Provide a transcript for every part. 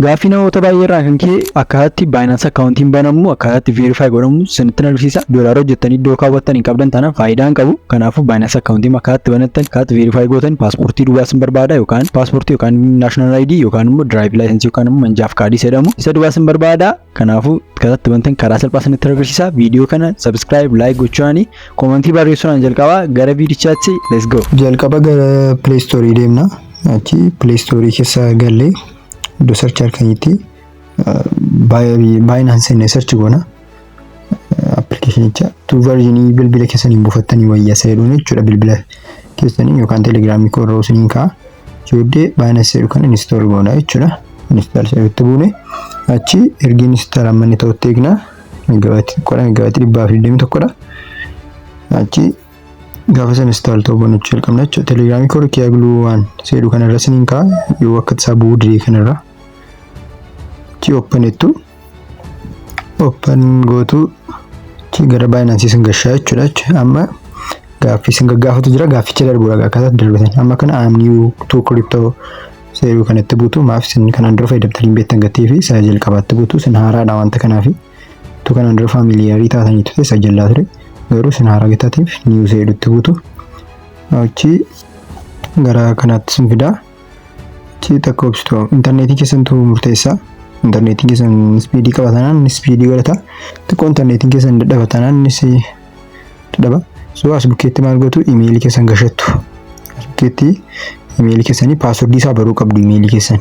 Gaaffii namoota baay'ee irraa kan ka'e akkaataatti Binance accountiin banamu, akkaataatti verify godhamu isinitti agarsiisa. Doolaara hojjettanii iddoo kaawwattan hin qabdan taanaan faayidaa hin qabu. Kanaafuu Binance accountiin akkaataatti banattan, akkaataatti verify gootan, paaspoortii duwwaa isin barbaada yookaan paaspoortii yookaan national ID yookaan immoo drive license yookaan immoo መንጃ ፍቃድ jedhamu isa duwwaa isin barbaada. Kanaafuu akkaataatti bantan karaa salphaa isinitti agarsiisa. Viidiyoo kana subscribe, like gochuudhaan, commentii barreessuudhaan jalqabaa. Gara viidichaatti let's go. Jalqaba gara Play Store deemna. Achi Play Store keessa gallee iddoo search harkaniitti Binance inni search goona. Appilikeeshinicha tu versionii bilbila keessaniin buufattanii wayyaa isa jedhuun jechuudha, bilbila keessanii yookaan telegiraamii koo irra isiniin ka'a. Booddee Binance jedhu kana install goona jechuudha. Install jedhutti buune, achi ergi install amma inni ta'utti eegna. Meegabaayitii xiqqoodha, meegabaayitii 121dha. Achi gaafa sana install ta'uu banachuu jalqabna jechuudha. Telegiraamii koo Rikiyaa Guluu waan seedhu kanarra isiniin ka'a, yoo akka tasaa bu'uu didee kanarra. Achi open jettu, open gootu, achi gara Binance isin gashaa jechuudha. Amma gaaffii isin gaggaafatu jira, gaafficha darbuudha akkaataa darbatan. Amma kana "I'm new to crypto" seeruu kanatti buutu. Maaf isin kanaan dura fayyadamtanii beektan gattee fi isa jalqabaatti buutu, isin haaraadha wanta kanaafi. Tu kanaan dura familiarii taatanii ture isa jalaa ture, garuu isin haaraa gataatiif new seeruutti buutu. Achi gara kanaatti isin fidaa. Achi takka obsitu, intarneetii keessantu murteessaa. Intarneetiin keessan speedii qaba taanaan speedii godhata. Xiqqoo intarneetiin keessan dadhaba taanaan innis dadhaba. So as bukkeetti maal gootu? Imeelii keessan gashattu. As bukkeetti imeelii keessanii, passwordii isaa baruu qabdu imeelii keessan.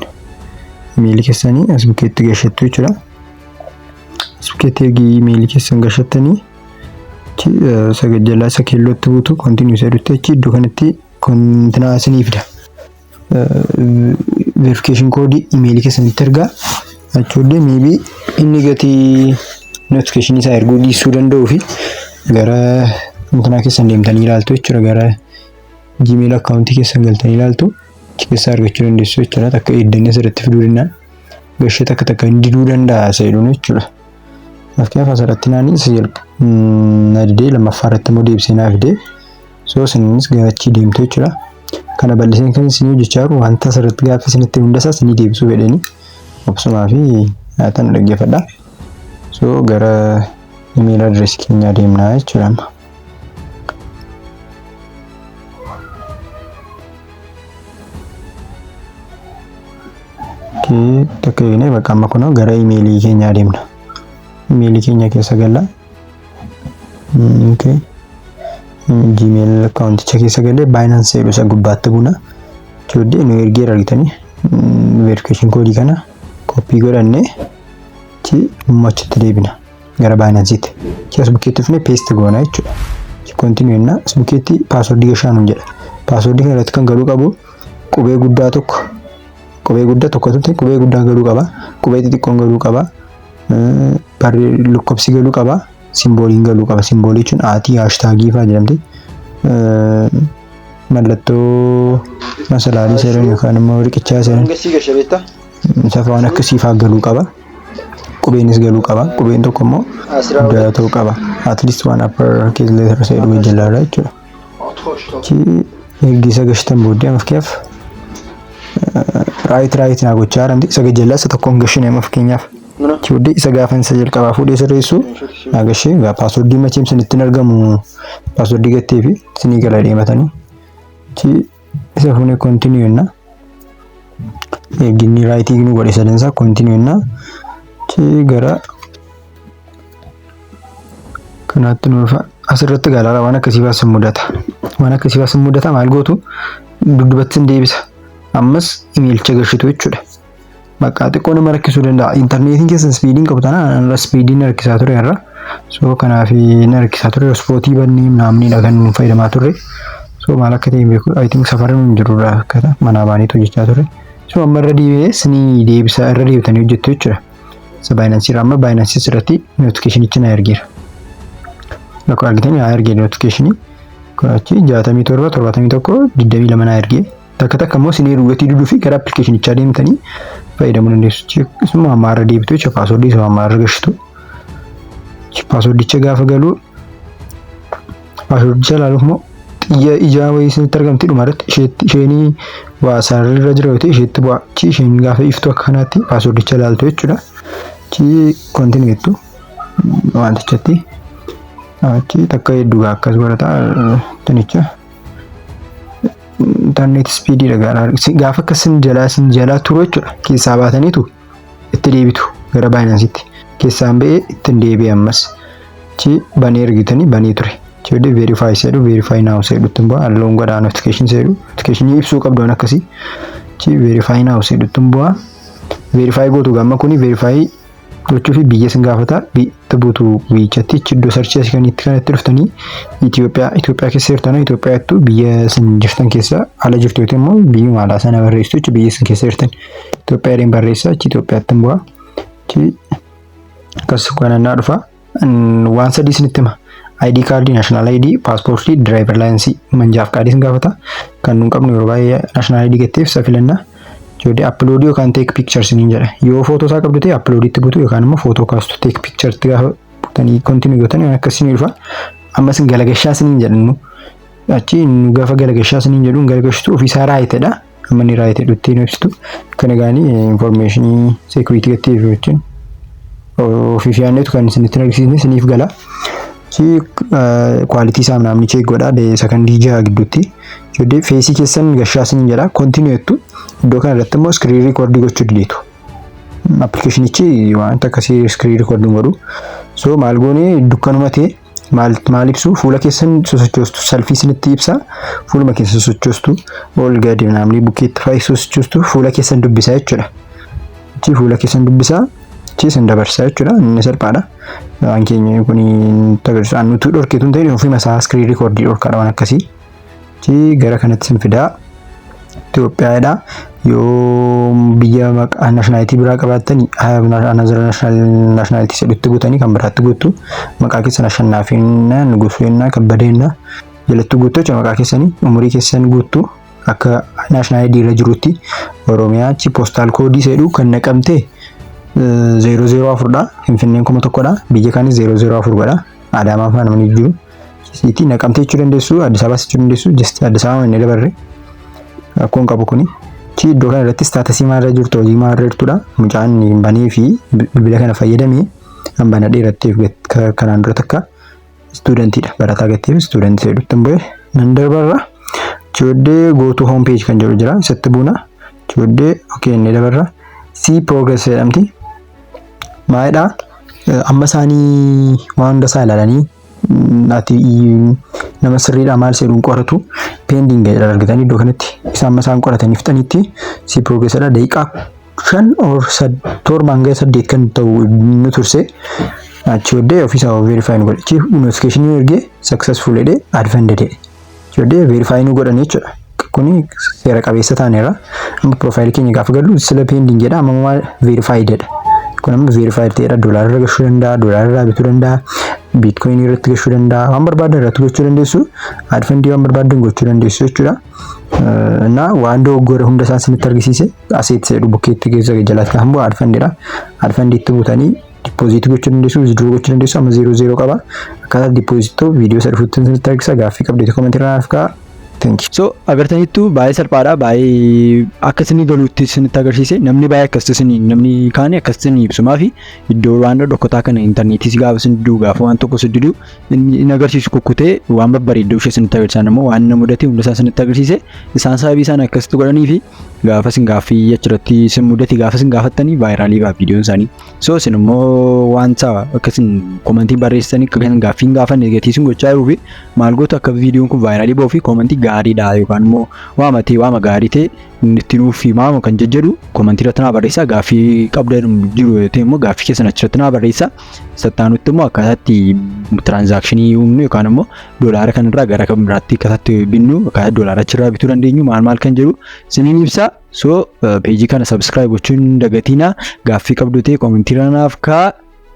Imeelii keessanii as bukkeetti gashattu jechuudha. As bukkeetti ergi imeelii keessan gashattanii, jalaa isa keellootti buutu, continue jedhutti. Achi iddoo kanatti kontinaa isinii fida. Verification koodii imeelii keessanitti ergaa. Achuuddee maybe inni gatii notification isaa erguu dhiisuu danda'uu fi gara intinaa keessan deemtanii ilaaltu jechuudha. Gara Gmail accountii keessan galtanii ilaaltu, achi keessaa argachuu dandeessu jechuudha. Takka eeddanii asirratti fiduu danda'an gashee takka takka diduu danda'a seeduun jechuudha. Fakkeenyaaf asirratti naanii isa jalqa na didee, lammaffaa irratti immoo deebisee naa fidee, so isinis gara achii deemtu jechuudha. Kana bal'iseen kan isinii hojjechaa jiru wanta asirratti gaafa isinitti hundasaa isinii deebisuu fedhanii obsumaa fi nyaatan dhaggeeffadha. So gara email address keenyaa deemnaa jechuudha amma. Takka eegnee bakka amma kunoo gara imeelii keenyaa deemna. Imeelii keenya keessa galla. Okay. Gmail accounticha keessa galee Binance jedhu isa gubbaatti buna. Booddee nu ergeera argitanii, verification koodii kana copy godhannee achi immoo achitti deebina gara Binance'itti. Achi as bukkeetti dhufnee paste goona jechuudha. Continue jennaa, as bukkeetti passwordii gashaa nuun jedha. Passwordii kana irratti kan galuu qabu qubee guddaa tokko, qubee guddaa tokko tutte, qubee guddaan galuu qaba. Qubee xixiqqoon galuu qaba. Lakkoofsi galuu qaba. Symbol'iin galuu qaba. Symbolii jechuun atii, hashtagii fa'aa jedhamti. Mallattoo masalaalii seeran yookaan immoo riqichaa seeran safaan akkasii fa'aa galuu qaba. Qubeenis galuu qaba. Qubeen tokko immoo guddaa ta'uu qaba. At least one upper case letter seedhu jalaarra jechuudha. Achi ergi isa gashitan booddee, amma fakkeenyaaf right naa gochaa jiranti, isa gajjallaa isa tokkoon gashine amma fakkeenyaaf. Achi booddee isa gaafa isa jalqabaa fuudhee sirreessu naa gashee egaa passwordii macheem isinitti argamu, passwordii gattee fi isinii gala deematanii. Achi isa fuunee continue jenna. Ergi inni rightii nu godhe sadansaa continue jenna. Achi gara kanaatti nu dhufa. Asirratti galaala waan akkasii fa'aa mudata. Waan akkasii fa'aa mudata, maal gootu? Dudduubatti sin deebisa. Ammas imeelicha gashitu jechuudha. Bakka xiqqoo nama rakkisuu danda'a. Intarneetiin keessan speediin qabu taanaan, irra speediin rakkisaa ture irra. So kanaaf na rakkisaa ture, spotii bannee naamniidha kan fayyadamaa turre. So maal akka ta'e hin beeku. I think safarri nu jirudha akkata manaa baaniitu hojjechaa turre. So amma irra deebi'ee sinii deebisa, irra deebitanii hojjettu jechuudha. Isa Binance irra, amma Binance irratti notificationichi na ergeera. Akkuma argitan na ergee notificationii. Kun achi 67 71 22 na ergee. Takka takka immoo sinii gatii duduu fi gara applicationichaa deemtanii fayyadamuu dandeessu. Isuma ammaa irra deebitu jechuudha, passwordii isuma ammaa irra gashitu. Passwordicha gaafa galu, passwordicha ilaaluuf immoo Xiyya ijaa wayii isinitti argamti dhuma irratti, isheetti isheenii waa sararra jira yoo ta'e isheetti bu'a. Achi isheen gaafa iftu akka kanaatti passwordicha ilaaltu jechuudha. Achi continue jettu wantichatti. Achi takka hedduu akkas godhata tanicha. Internet speediidha gaafa akkas sin jalaa turu jechuudha. Keessaa baataniitu itti deebitu gara Binanceitti. Keessaan ba'ee ittiin deebi'e ammas. Achi banee ergitanii banee ture. Achi verify jedhu, verify now jedhutti bu'a. Allown godhaa notification jedhu, notification ibsuu qabdu waan akkasii. Achi verify now jedhutti bu'a. Verify gootu gamma kuni verify gochuu fi biyya sin gaafata, itti buutu biyyichatti. Achi iddoo searchii asii kanitti kanatti dhuftanii Itoophiyaa, Itoophiyaa keessa jirtan Itoophiyaattu, biyya sin jirtan keessa ala jirtu yoo ta'e immoo biyyuma alaa sana barreessitu jechuudha. Biyya sin keessa jirtan Itoophiyaa jedheen barreessa, achi Itoophiyaatti bu'a. Achi akkas kanannaa dhufa. Waan sadii isinitti hima. ID card, national ID, paaspoortii, driver license, manjaaf qaadii sin gaafata. Kan nuun qabnu yeroo baay'ee national ID gatteef isa filanna. Ijoollee upload yookaan take picture isiniin jedha. Yoo footoo isaa qabdu ta'e uploaditti butu yookaan immoo footoo kaastu. Take picture itti gaafa butanii continue gootanii waan akkasii ni dhufa. Ammas galagashaa isiniin jedha nu. Achi nu gaafa galagashaa isiniin jedhu galagashitu ofiisaa rightedha. Amma inni right jedhutti nu ibsitu. Kana gaanii information security gatteef jechuun ofiif yaadneetu kan isinitti agarsiisne isiniif gala. Achi quality isaa namni check godha sakandii 6 gidduutti. Ijoollee faceii keessan gashaa isiniin jedha, continue jettu. Iddoo kana irratti immoo screen record gochuu dideetu. Applicationichi wanta akkasii screen record godhu. So maal goone, dukkanuma ta'e maal maal ibsu, fuula keessan sosochoostu, selfie isinitti ibsa, fuuluma keessan sosochoostu, ol gadi namni bukkeetti fa'i sosochoostu, fuula keessan dubbisaa jechuudha. Achi fuula keessan dubbisaa, achi isin dabarsaa jechuudha. Inni salphaadha. Waan keenya kun agarsiisu nuti dhorkeetu hin ta'in, ofuma isaa screen record dhorkaadha waan akkasii. Achi gara kanatti isin fidaa. Itoophiyaadha. Yoo biyya maqaa nationality biraa qabaattan another nationality jedhutti guutanii kan biraatti guuttu. Maqaa keessan Ashannaafiinna, Nugusuunnaa, Kabbadeenna jalatti guuttu jechuudha. Maqaa keessanii, umurii keessan guuttu akka national ID irra jirutti. Oromiyaa. Achi postal code jedhu kan Naqamtee 004dha. Finfinneen 1000dha. Biyya kaanis 004 godha. Adaamaa fa'aa namni jiru. City Naqamtee jechuu dandeessu, Addis Ababaas jechuu dandeessu, just Addis Ababa inni dabarre rakkoon qabu kuni. Achi iddoo kana irratti statusii maalirra jirtu, hojii maalirra jirtudha. Mucaan banee fi bilbila kana fayyadamee kan banadhee irratti kanaan dura takka studentiidha. Barataa gatteef studentii jedhutti bu'e nan darbarra. Ijoollee go to home page kan jedhu jira. Isatti buuna. Ijoollee okay inni dabarra. See progress jedhamti. Maalidhaa? Amma isaanii waan hunda isaa ilaalanii ati nama sirriidha maal seeruun qoratu, pending jedha argitanii iddoo kanatti. Isaan amma isaan qoratanii fixanitti see progressadha. Daqiiqaa 5 or 7 hanga 8 kan ta'u nu turse. Achi booddee ofiisaa verify nu godhe. Achi notification ergee successful jedhee, add fund jedhe. Achi booddee verify nu godhan jechuudha. Kuni seera qabeessa taaneerra. Amma profileii keenya gaafa gallu sila pending jedha, amma maal verified jedha. Kun amma verified ta'eera. Doolaara irra gashuu danda'a, doolaara irraa bituu danda'a, bitcoin irratti gashuu danda'a, waan barbaadan irratti gochuu dandeessu, add fundii waan barbaadan gochuu dandeessu jechuudha. Na waan dogoggora hunda isaa isinitti argisiise. Asset jedhu bukkeetti keessa jalaatti kan bu'u add fundiidha. Add fundiitti buutanii deposit gochuu dandeessu, withdraw gochuu dandeessu. Amma 00 qaba. Akkaataa deposit ta'u viidiyoo isa dhufutti isinitti argisiisa. Gaaffii qabdeeti commentii irraa naaf kaa'aa. Thank you. So agartaniittu, baay'ee salphaadha, baay'ee akka isinii galuutti isinitti agarsiise. Namni baay'ee akkasitti isinii, namni kaani akkasitti isinii ibsumaa fi iddoo waan dhokkotaa kana intarneetii gaafa isin diduu, gaafa waan tokko isin diduu inni agarsiisu kukkutee waan babbareedduu ishee isinitti agarsiisan immoo waan nama mudate hunda isaa isinitti agarsiise. Isaan sababii isaan akkasitti godhanii fi gaafa isin gaaffii achirratti isin mudate gaafa isin gaafattanii viralii ba'a viidiyoon isaanii. So isin immoo wanta akkasin commentii barreessitanii akka isin gaaffii hin gaafanne gatii isin gochaa jiruu fi maal gootu, akka viidiyoon kun viralii ba'uu fi commentii gaariidha yookaan immoo waama ta'e, waama gaarii ta'e itti nuuf himaama kan jejjedhu commentii irratti naa barreessaa. Gaaffii qabdan jiru yoo ta'e immoo gaaffii keessan achirratti naa barreessaa. Sattaanutti immoo akkaataatti transactionii uumnu yookaan immoo doolaara kanarraa gara kan biraatti akkaataatti binnu, akkaataa doolaara achirraa bituu dandeenyu maal maal kan jedhu isiniin ibsa. So pageii kana subscribe gochuun dagatiina. Gaaffii qabdu ta'e commentii irra naaf kaa'aa.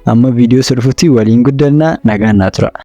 Amma viidiyoo isa dhufutti waliin guddannaa, nagaan naa tura.